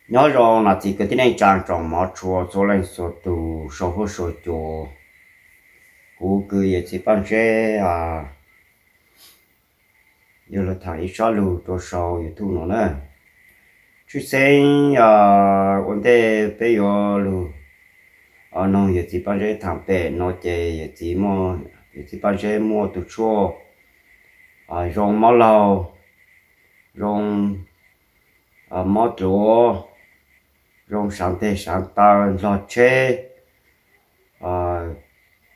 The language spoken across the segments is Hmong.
Nyob zoo nam txiv kwv tij neej tsaa tsoom mov tshua txhua leej txhua tug sau huab sau cua. Kuv kws yawm txiv Paj Zeb yuav lug thaam ib sab lug rua sau YouTube nuav na. Tshwj xeeb ua ntej peb yuav lug noog yawm txiv Paj Zeb thaam pem nuav ces yawm txiv Paj Zeb muaj tug tshuaj zoo mob laug, zoo mob dluav, zoo saav teg saav taw, ndlog tsheb,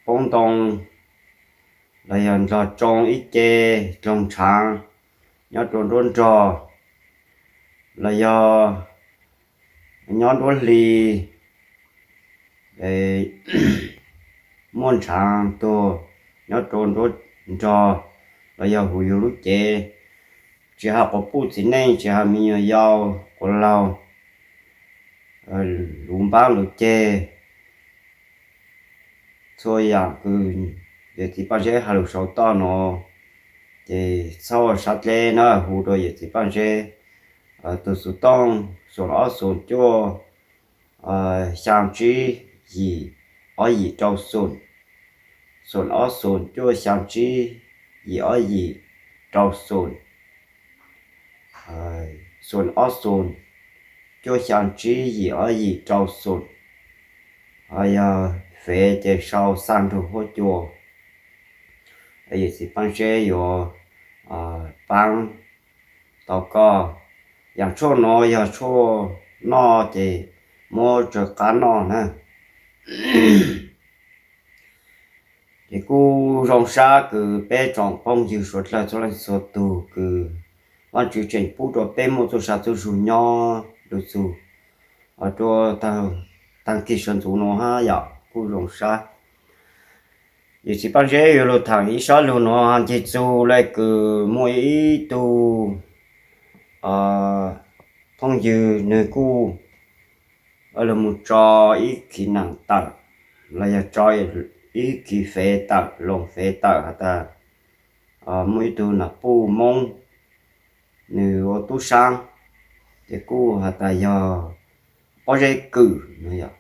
poob ntoo, los yog ndlog tsoo ib ce, dloog tshaav nyob rua nruab nrog, los yog nyob nruab hli, muaj ntshaav tuag nyob rua nruab nrog, los yog huv yug lub cev, tsis has quas puj txiv neej, tsis has me nyuam yaus quas laug, luv npaab luv ceg, txhua yaam kws yawm txiv Paj Zeb has lug sau toj nuav, ces txhob sab dleb na, hu rua yawm txiv Paj Zeb tug xuv tooj xoom ob xoom cuaj xyaa tsib yim ob yim rau xoom, xoom ob xoom cuaj xyaa tsib yim ob yim rau xoom, xoom ob xoom cuaj xyaa tsib yim ob yim rau xoom. Ho yog fev ces sau xa nrug huab cua, yawm txiv Paj Zeb yuav paab tau koj. Yaam tshuaj nuav yog tshuaj noj ces muab tsawg qaab noj na. Ces kuj zoo sab kws peb tsoom phooj ywg suav dlawg txhua leej txhua tug kws Vaajtswv tseem pub rua peb muaj txuj sa txuj zug nyob lug txug rua taag kig sawv ntxuv nuav hab yom, kuj zoo sab. Yawm txiv Paj Zeb yuav lug thaam ib sab lug nuav ncig txug le kws muaj ib tug phooj ywg nwg kuj lug moog tso ib khiv naam tawm, los yog tso ib khiv fev tawm, loos fev tawm has tas muaj ib tug nam puj Moob, nwg ua tub saab, ces kuj has tas yog pob zeb kws no yom,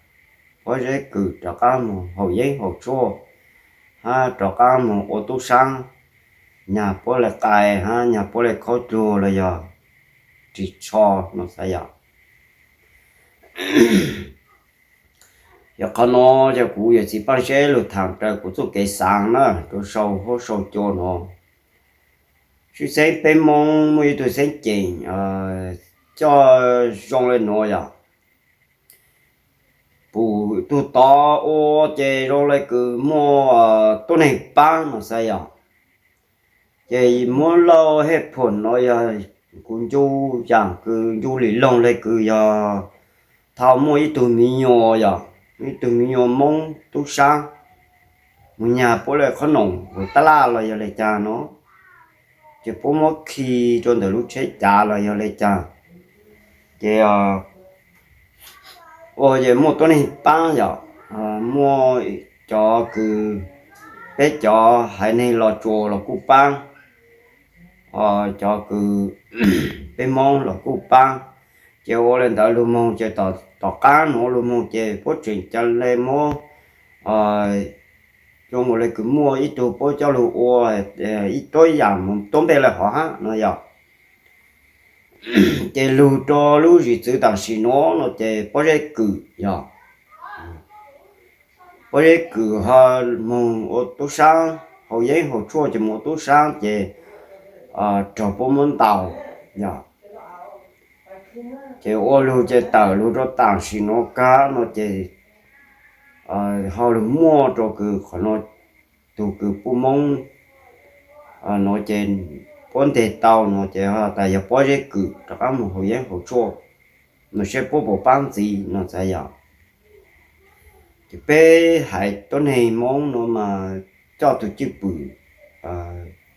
pob zeb kws rov qaab moog haus yeeb haus tshuaj, hab rov qaab moog ua tub saab, nyag puab le qai hab nyag puab le khaub dluag los yog ris tsho no xav yom. Yog qhov no yog kuv yawm txiv Paj Zeb lug thaam raws kuv txuj kev xaav na rua sau huab sau cua nuav. Tshwj xeeb peb Moob muaj ib tug xeeb ceem coj zoo le nuav yom. Pum tug tod ua ces zoo le kws muaj tuab neeg paab no xav yom. Ces muab lauj hej phom no yog kuv ncu yaam kws ncu lim loog le kws yog thaum muaj ib tug miv nyuas yom, ib tug miv nyuas Moob tub saab, moog nyag puab le qhob noom hauv tab laj los yog le caag no, ces puab muab khi rua ntawm lub tsheb cav los yog le caag, ces ua ces muaj tuab neeg paab yom, muaj cov kws peb cov haiv neeg Los Tsuas los kuj paab, cov kws peb Moob los kuj paab. Ces ua le ntawd lug moog ces tom qaab nuav lug moog ces puab tseem ca le muab zoo ua le kws muaj ib tug puab coj lug ua ib tuab yaam moog tuab npe le hov hab no yom. Ces lug rua lub zim txwv taam sim nuav no ces pob zeb kws yog, pob zeb kws ho moog ua tub saab, haus yeeb haus tshuaj ces moog ua tub saab ces raug puab muab ntaus yom. Ces ua lug ces tawm lug rua taam sim nuav kag no ces ho lug muaj rua kws qhov no, tug kws puj Moob nuav ces puab nteg tau no ces tas yog pob zeb kws rov qaab moog haus yeeb haus tshuaj no saib puab puas paab ntxiv no xav yom. Ces peb haiv tuab neeg Moob nuav mas coj tug cwj pwm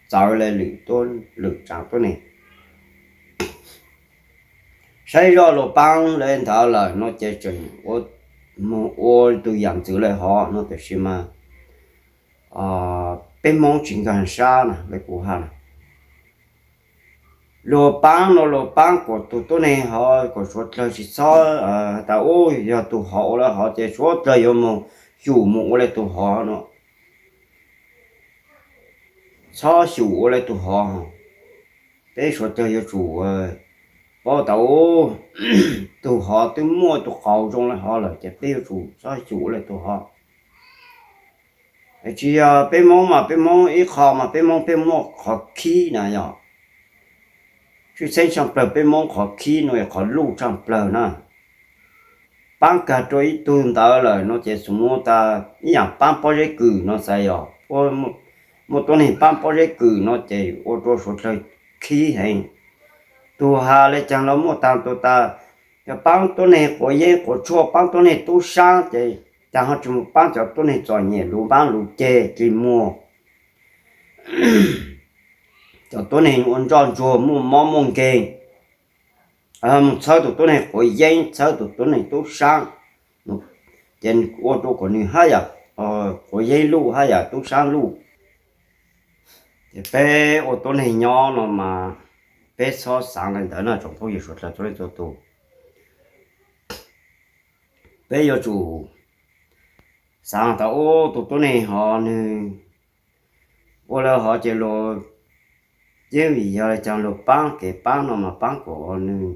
txawv le lwm tuab lwm tsaam tuab neeg. Saib zoj luas paab le ntawd lawm no ces tseem moog ua tug yaam ntxwv le hov no, tab sis mas peb Moob tsis nkaag sab na le kuv has na. luag paab no luag paab kuas tus tuab neeg hov kuas suav dlawg tsis txhob tas ub yog tus hov ua le hov ces suav dlawg yuav moog xyum moog ua le tus hov no, txhob xyum ua le tus hov. Peb suav dlawg yuav tsum paub tas ub, tus hov twb muaj tus qauv zoo le hov lawm ces peb yuav tsum txhob xyum ua le tus hov. Tsis yog peb Moob mas peb Moob ib qho mas peb Moob peb muaj qhov khib na yog, tshwj xeeb tshaaj plawg peb Moob qhov khib no yog qhov luj tshaaj plawg na. Paab kag rua ib tug ntawd lawm no ces xum muaj tas ib yaam paab pob zeb kws no xav yog, muaj tuab neeg paab pob zeb kws no ces ua rua suav dlawg khib heev. Tug has le caag los muaj taag tug tas, yog paab tuab neeg quav yeeb quav tshuaj paab tuab neeg tub saab ces caag ho tsis moog paab cov tuab neeg txom nyem luv npaab luv ceg dlig muag, cov tuab neeg ua ntsoj ntsuag muaj mob muaj nkeeg, moog txhawb tus tuab neeg quav yeeb txhawb tus tuab neeg tub saab, ces ua rua kuas nwg hab yam quav yeeb luj hab yam tub saab luj. Ces peb ua tuab neeg nyob no mas peb txhob xaav le ntawd na tsoom phooj ywg suav dlawg txhua leej txhua tug. Peb yuav tsum xaav tas ub tus tuab neeg hov nwg ua le hov ces luag, yeej vim yog le caag luag paab kev paab no mas paab kuas nwg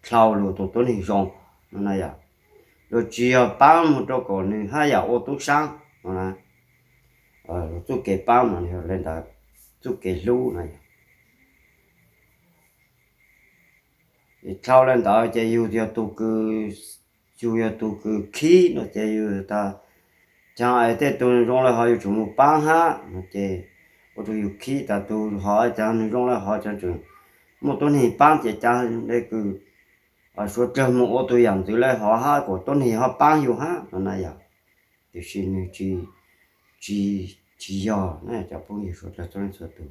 dlhau lug tus tuab neeg zoo no na yom. Luag tsis yog paab moog rua kuas nwg hab yam ua tub saab no na, luag txuj kev paab mas le ntawd, txuj kev hlub na yom. Dlhau le ntawd ces yug yog tug kws, yug yog tug kws khib no ces yug tas, caag es tej tug zoo le hov yuav tsum moog paab hab no ces ua rua yug khib tas tug hov caag nwg zoo le hov caag tseem muaj tuab neeg paab ces caag le kws suav dlawg moog ua tug yaam ntxwv le hov hab kuas tuab neeg ho paab yug hab no na yom. Tiam sis nwg tsis, tsis yog na cov phooj ywg suav dlawg txhua leej txhua tug.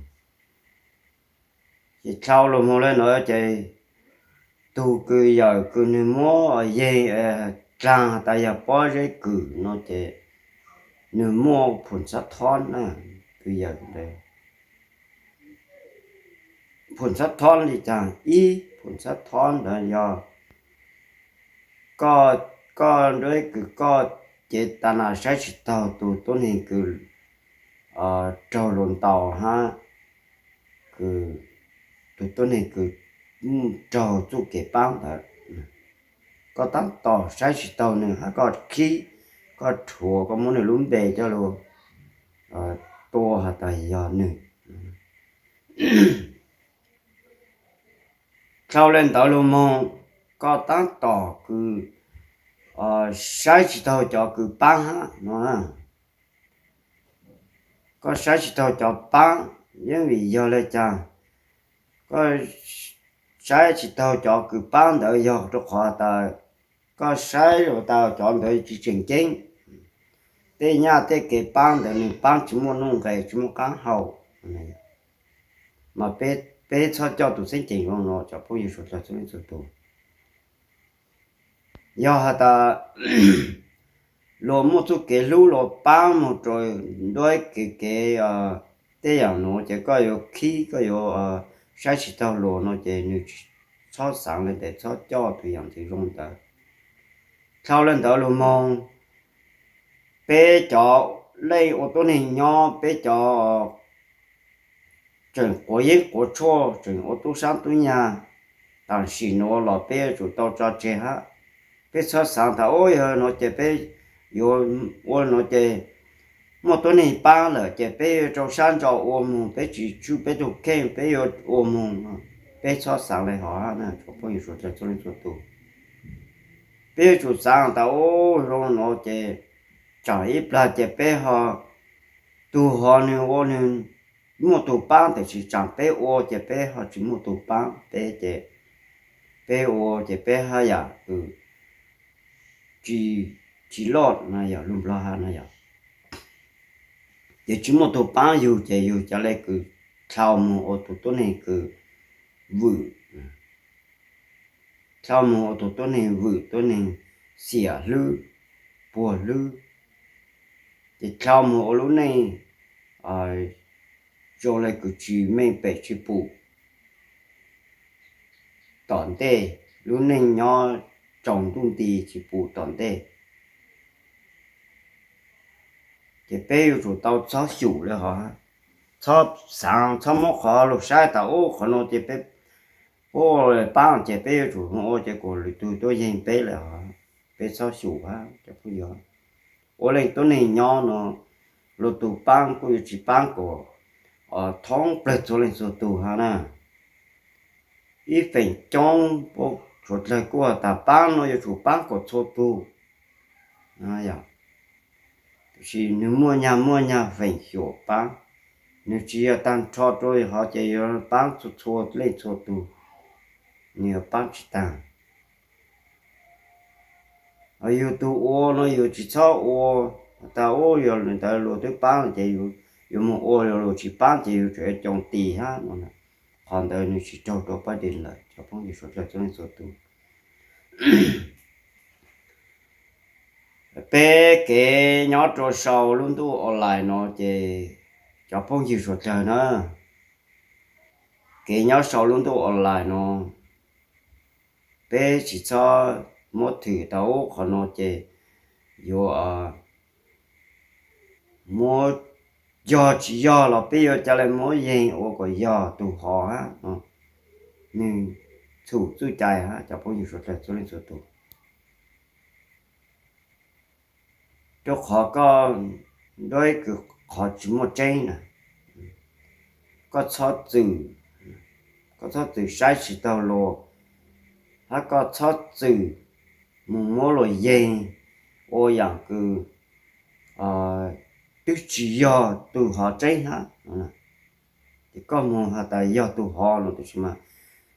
Ces dlhau lug moog le nuav ces tug kws yawm kws nwg muab yeeg dlaag has tas yog pob zeb kws no ces nwg muaj phum xab thob na, kws yawm ntawd. Phum xab thob li caag? Ib, phum xab thob ntawd yog koj, koj nruab kws koj cev tas nas saib tsis taug tus tuab neeg kws raug luas ntaus hab kws, tus tuab neeg kws raug txuj kev paab ntawd, koj taab tom saib tsis taug nwg hab koj khib, koj rhuav, koj muab nwg lub npe coj lug tua has tas yog nwg. Dlhau le ntawd lug moog, koj taab tom kws saib tsis taug cov kws paab hab no. Koj saib tsis taug cov paab, yeej vim yog le caag koj saib tsis taug cov kws paab ntawd? Yog rua qhov tas koj saib tau cov ntawd tsis tseem ceeb, tej nyaj tej kev paab ntawd nwg paab tsis muaj nuj nqes tsis muaj qaab hau. Mas peb txhob coj tus xeeb ceem zoo no cov phooj ywg suav dlawg txhua leej txhua tug. Yog has tas luag muaj txuj kev hlub luag paab moog rua nruab kev kev tej yaam nuav ces koj yuav khib koj yuav saib tsis taug luag no ces nwg txhob xaav le ntawd, txhob coj tus yaam ntawd zoo ntawd. Dlhau le ntawd lug moog, peb cov leej ua tuab neeg nyob, peb cov tseem quav yeeb quav tshuaj tseem ua tub saab tub nyag, tam sim nuav los peb yuav tsum tau tso tseg hab. Peb txhob xaav tas ub yog nuav ces peb yuav ua nuav ces muaj tuab neeg paab lawm ces peb yuav rau sab ntso ua moog, peb tsis tswj peb tug kheej peb yuav ua moog. Peb txhob xaav le hov hab tsoom phooj ywg suav dlawg txhua leej txhua tug. Peb yuav tsum xaav tas ub zoo nuav ces tsaam ib plag ces peb ho, tug ho nwg ua nwg muaj tug paab, tab sis tsaam peb ua ces peb ho tsis muaj tug paab, peb ces peb ua ces peb haj yam tsis, tsis loj na yog lug nplog hab na yog, ces tsis muaj tug paab yug ces yug cov le kws dlhau moog ua tug tuab neeg kws vwm, dlhau moog ua tug tuab neeg vwm, tuab neeg xiam hlwb, puag hlwb, ces dlhau moog ua lub neej zoo le kws tsis meej pem tsis pum. tom ntej, lub neej nyob tsaus ntuj nti tsis pum tom ntej. Ces peb yuav tsum tau txhob xyum li hov, txhob xaav, txhob muab qhov lug saib tas ub qhov no ces peb, ub, paab ces peb yuav tsum ua ces kuas lwm tug tuaj yeeg peb lawm hov. Peb txhob xyum hab cov phooj ywg. Ua leej tub neeg nyob no, lwm tug paab kuj yuav tsis paab kuas thoob plawg txhua leej txhua tug hab na. Ib feem coob puab suav dlawg kuj has tas paab no yuav tsum paab kuas txhua tug. Tab sis nwg muaj nyag muaj nyag feem xyuam paab, nwg tsis yog taag nrho rua hov ces yuav paab txhua txhua leej txhua tug, nwg yuav paab tsis taag. Yug tug ua no yug tsis txhob ua tas ub yog ntawd luag twb paab ces yuav moog ua, yog luag tsis paab ces yug tseem yuav coo tis hab no. Qhov ntawd nwg tsis raug rua paj dej lawm cov phooj ywg suav dlawg txhua leej txhua tug. Peb kev nyob rua sau lub ntuj online no ces cov phooj ywg suav dlawg na, kev nyob sau lub ntuj online no peb tsis txhob muab thwm tas ub qhov no ces yuav muab, yog tsis yog los peb yuav ca le muab yeeg ua kuas yog tug hov hab no. Nwg txhum txuj cai hab cov phooj ywg suav dlawg txhua leej txhua tug. Rua qhov koj nrog ib kws qhov tsis muaj tseeb na, koj txhob txwm, koj txhob txwm saib tsis taug lus, hab koj txhob txwm moog muab luag yeeg ua yaam kws twb tsis yog tug hov tseeb hab. Ces koj moog has tas yog tug hov no tab sis mas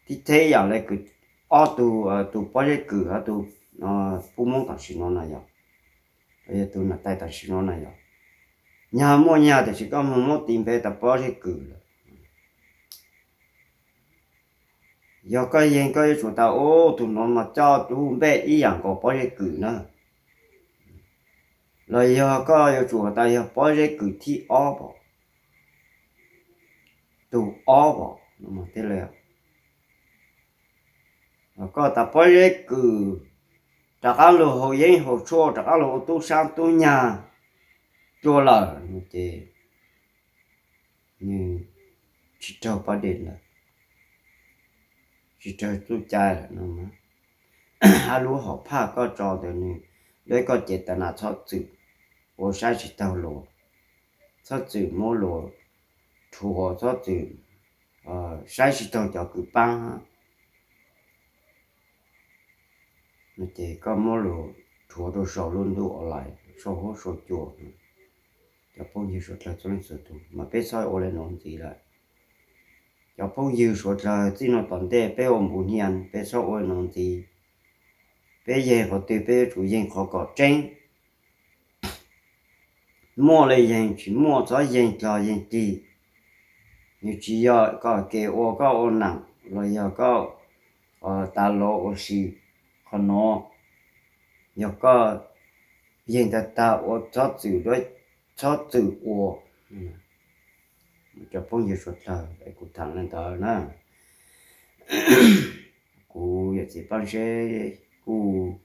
tib theb yaam le kws ob tug, tug Pob Zeb Kws hab tug Pub Moob tam sim no na yog, yog tug Nas Tais tam sim no na yog, nyag muaj nyag tab sis koj moog muab tis npe tas Pob Zeb Kws lawm. Yog koj yeeg koj yuav tsum tas ub tug nuav mas coj tug npe ib yaam nkaus Pob Zeb Kws na. Los yog koj yuav tsum has tas yog Pob Zeb Kws thib ob pom, tug ob pom, koj tas Pob Zeb Kws rov qaab lug haus yeeb haus tshuaj rov qaab lug ua tub saab tub nyag dlua lawm no ces nwg tsis raug paj dej lawm, tsis raug txuj cai lawm no. Hab lub hom phaj koj tso ntawd nwg, lub koj cev tas nas txhob txwm ua saib tsis taug lus, txhob txwm muab lus rhuav, txhob txwm saib tsis taug cov kws paab hab. Ces koj muab lus rhuav rua sau lub ntuj online, sau huab sau cua, cov phooj ywg suav dlawg txhua leej txhua tug mas peb txhob ua le nuav ntxiv lawm. Cov phooj ywg suav dlawg txij nuav tom ntej peb ua npus nyas peb txhob ua le nuav ntxiv. Peb yeeg qhov twg peb yuav tsum yeeg qhov kom tseeb. Muaj le yeeg, tsis muaj txhob yeeg dlog yeeg tig. Nwg tsis yog koj ke ua koj ua naam los yog koj tas lov ua si. Qhov nuav yog koj yeeg tag tag ua txhob txwm, txhob txwm ua. Cov phooj ywg suav dlawg, kuv thaam le ntawd na. Kuv yawm txiv Paab Seb kuj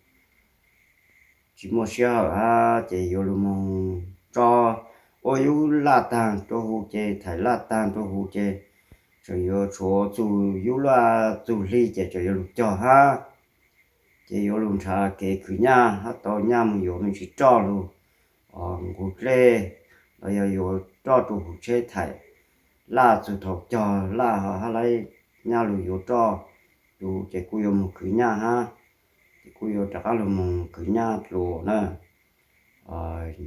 tsis muaj sij hawm hab ces yuav lug moog tso ua yub laj taag rua huv ces thaim laj taag rua huv ces tseem yuav tshuav txug yub laj txug hli ces tseem yuav lug cog hab. Ces yuav lug nrhav kev khwv nyaj hab tau nyaj moog yuav me ntsis roj lug nqug dlej los yog yuav roj rua huv tsheb thaim laj txug thaum cog laj hab laib nyaj lug yuav roj lug ces kuj yuav moog khwv nyaj hab. Ces kuj yuav rov qab lug moog khwv nyaj dlua na.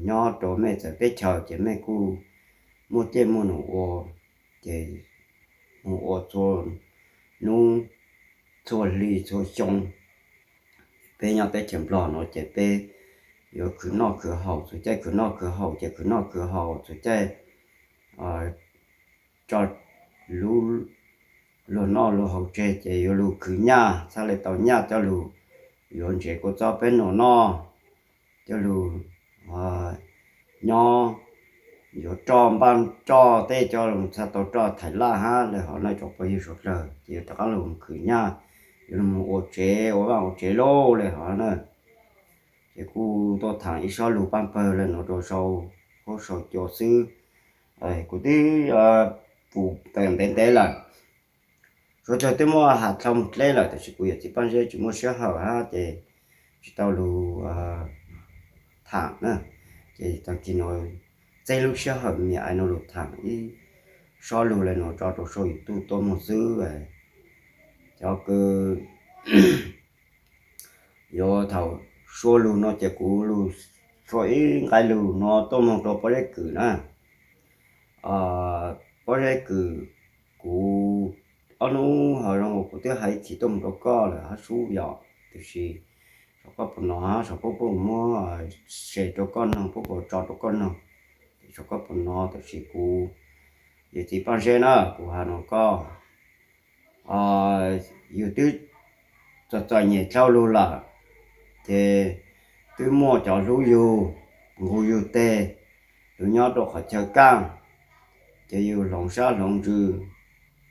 Nyob rua mej txawv teb chaws ces mej kuj muaj tej muaj num ua, ces moog ua txhua nub txhua hli txhua xyoo. Peb nyob teb chaws Nplog nuav ces peb yuav khwv noj khwv haus, txhua caij khwv noj khwv haus ces khwv noj khwv haus, txhua caij tso lub luag noj luag haus tseg ces yuav lug khwv nyaj txhaj le tau nyaj coj lug yuav ntsev kua txob peb nua noj, coj lug nyob yuav roj npaj roj tej coj lug txhaj tau roj thaim laj hab le hov na cov phooj ywg suav dlawg. Ces yuav rov qab lug khwv nyaj yuav mus ua tsev ua vaj ua tsev lauj li hov na. Ces kuj tuaj tham ib sob lug paab pawg le nuav rua sau huab sau cua xwb. Kuv twb pum tawm ntev ntev lawm, suav dlawg twb muaj has dlhau moog dleb lawm, tab sis kuv yawm txiv Paaj Zeb tsis muaj sij hawm hab ces tsis tau lug tham na. Ces taag kis nuav txeeb lub sij hawm miam aiv nuav lug tham ib sob lug le nuav tso rua sau YouTube tuaj moog xwb. Cov kws yuav thaum sua lug no ces kuv lug sau ib nqai lug no tuaj moog rua Pob Zeb Kws na. Pob Zeb Kws, kuv ob nub hov zoo kuv twb has ib chim tuaj moog rua koj lawm hab sub yom, tab sis saum koj puas nov hab saum puab puab muab se rua koj noog, puab puas tso rua koj noog, saum koj puas nov, tab sis kuv yawm txiv Paaj Zeb na, kuv has nuav koj, yug twb txom txom nyem dlhau lug lawm, ces twb muaj cov hlub yug, nqug yug teg, lug nyob rua qhov chaw kaaj, ces yug hloov sab hloov ntsws,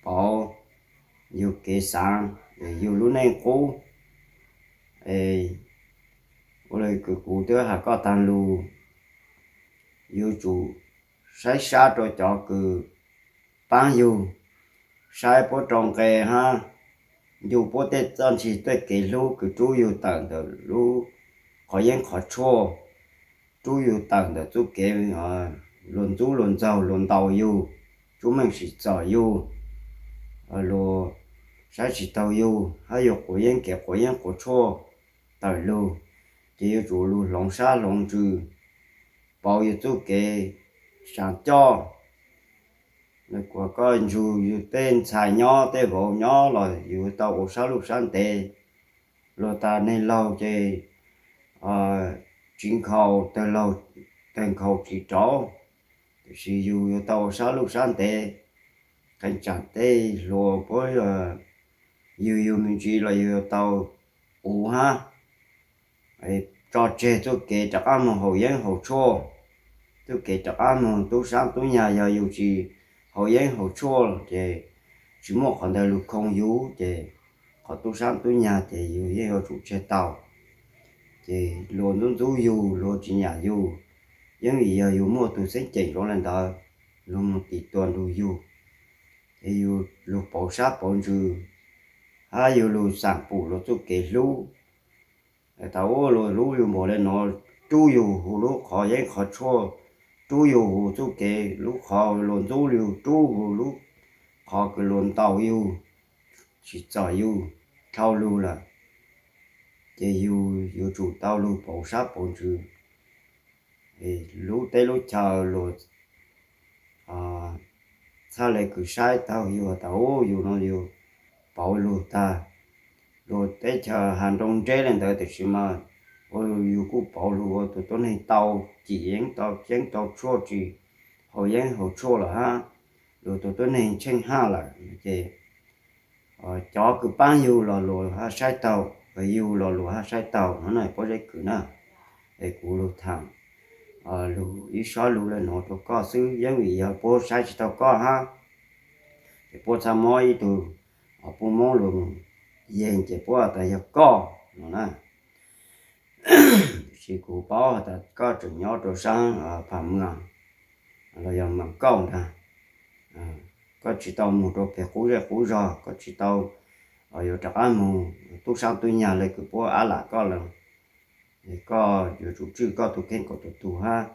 pauv yug kev xaav, yug lub neej qub. Ua le kws kuv twb has koj taag lug, yug tsum saib sab rua cov kws paab yug, saib puab rau nqe hab ncu puab tej txuj ntsis tej kev hlub kws rub yug tawm ntawm lub qhov yeeb qhov tshuaj, rub yug tawm ntawm txuj kev luag ntxub luag ntxaug luag ntaus yug, tsuj meej sim txom yug, luag saib tsis taug yug hab yug quav yeeb kev quav yeeb quav tshuaj tawm lug, ces yuav tsum lug hloov sab hloov ntsws, pauv yug txuj kev saav coj. Kuas koj ntsug yug tej ntxhais nyob tej vauv nyob los yug tau ua sab luj sab ntev. Luag tas neeg laug ces tsiv nkhaus, tawg nkhaus tsiv rauv, tab sis yug yuav tau ua sab luj sab ntev. Qee tsam tej hluas puab yug yug me ntsis los yug yuav tau uv hab tso tseg txuj kev rov qab moog haus yeeb haus tshuaj. Txuj kev rov qab moog tub saab tub nyag, yog yug tsis haus yeeb haus tshuaj ces tsis muaj qhov ntawd lug khoo yug, ces qhov tub saab tub nyag ces yug yeej yuav tsum tseg tau. Ces luag ntxub ntxub yug, luag tsis nyam yug, yeeb vim yog yug muaj tug xeeb ceem zoo le ntawd, luag moog tis tua nrug yug, es yug lug pauv sab pauv ntsws, hab yug lug xaam pum luag txuj kev hlub. Tas ua luag hlub yug npaum le nuav, rub yug huv lub qhov yeeb qhov tshuaj, rub yug huv txuj kev lub qhov luag ntxub yug, rub huv lub qhov kws luag ntaus yug, tsim txom yug dlhau lug lawm, ces yug yuav tsum tau lug pauv sab pauv ntsws. Lub teb lub chaw luag txhaj le kws saib taug yug tas ua yug no yug pauv lug tag. Luag teb chaws has nroo nreb le ntawd tab sis mas ua yug kuj pauv lug ua tug tuab neeg tau cim yeeb tau ceeb tau tshuaj tsis haus yeeb haus tshuaj lawm hab, luag tug tuab neeg tsheej haj lawm ces cov kws paab yug los luag haj saib taug, yug los luag haj saib taug no na Pob Zeb Kws na. Es kuv lug thaam lug ib sob lug le nuav rua koj xwb, yeeb vim yog puab saib tsis taug koj hab, ces puab txhaj muab ib tug puj Moob lug yeeg ces puab tas yog koj no na. Tab sis kuv paub tas koj tseem nyob rua saab Pham Mws los yog Maam Kauj ntag. Koj tsis tau moog rua peg qub zej qub zog, koj tsis tau yuav rov qab moog tub saab tub nyag le kws puab ab lam koj lawm. Koj yuav tsum tswj koj tug kheej kom tug tug hab.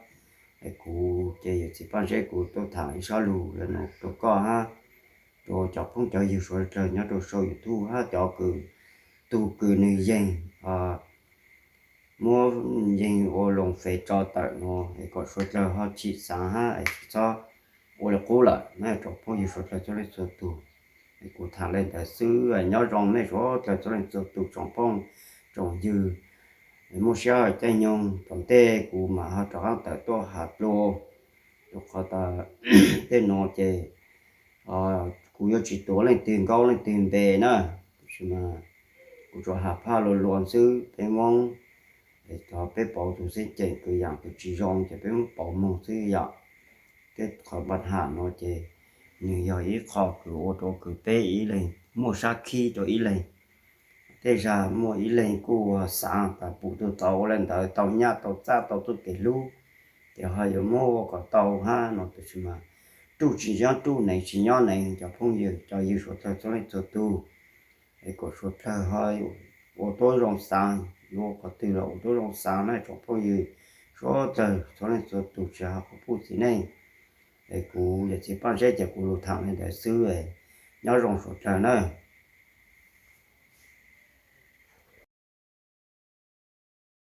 Kuv ces yawm txiv Paaj Zeb kuv tuaj thaam ib sob lug le nuav rua koj hab rua cov phooj cov ywg suav dlawg nyob rua sau YouTube hab cov kws tug kws nwg yeeg muab yeeg ua loo fes tso tawm nuav es kom suav dlawg ho chim xaav hab es tsis txhob ua li qub lawm na rua phooj ywg suav dlawg txhua leej txhua tug. Es kuv thaam le ntawd xwb, nyob zoo mej suav dlawg txhua leej txhua tug tsoom phooj tsoom ywg. Muaj sij hawm caij nyoog tom ntej kuv mam ho rov qaab tawm tuaj has dlua, rua qhov tas tej nuav ces kuv yuav tsis tuav leej twg nkaub leej twg npe na, tab sis mas kuv tsuas has phaj lug lua xwb. Peb Moob, cov peb pauv tug xeeb ceem kws yaam kws tsis zoo ces peb muab pauv moog xwb yom. Tej qhov npa ham nuav ces nwg yog ib qho kws ua rua kws peb ib leeg muaj sab khib rua ib leeg. Tej zag muaj ib leeg kuj ua xaav tas pum tug tau ua le ntawd, tau nyaj tau txaj tau txuj kev hlub, ces ho yuav muab ua kom tau hab no, tab sis mas ruj tsis nyob ruj, neev tsis nyob neev, cov phooj ywg cov ywg suav dlawg txhua leej txhua tug, es kom suav dlawg ho ua tau zoo xaav, yuav ua qhov twg los ua tau zoo xaav na tsoom phooj ywg suav dlawg txhua leej txhua tug, tsis has qhov puj txiv neej. Es kuv yog Txiv Paj Zeb ces kuv lug thaam le ntawd xwb, nyob zoo suav dlawg na.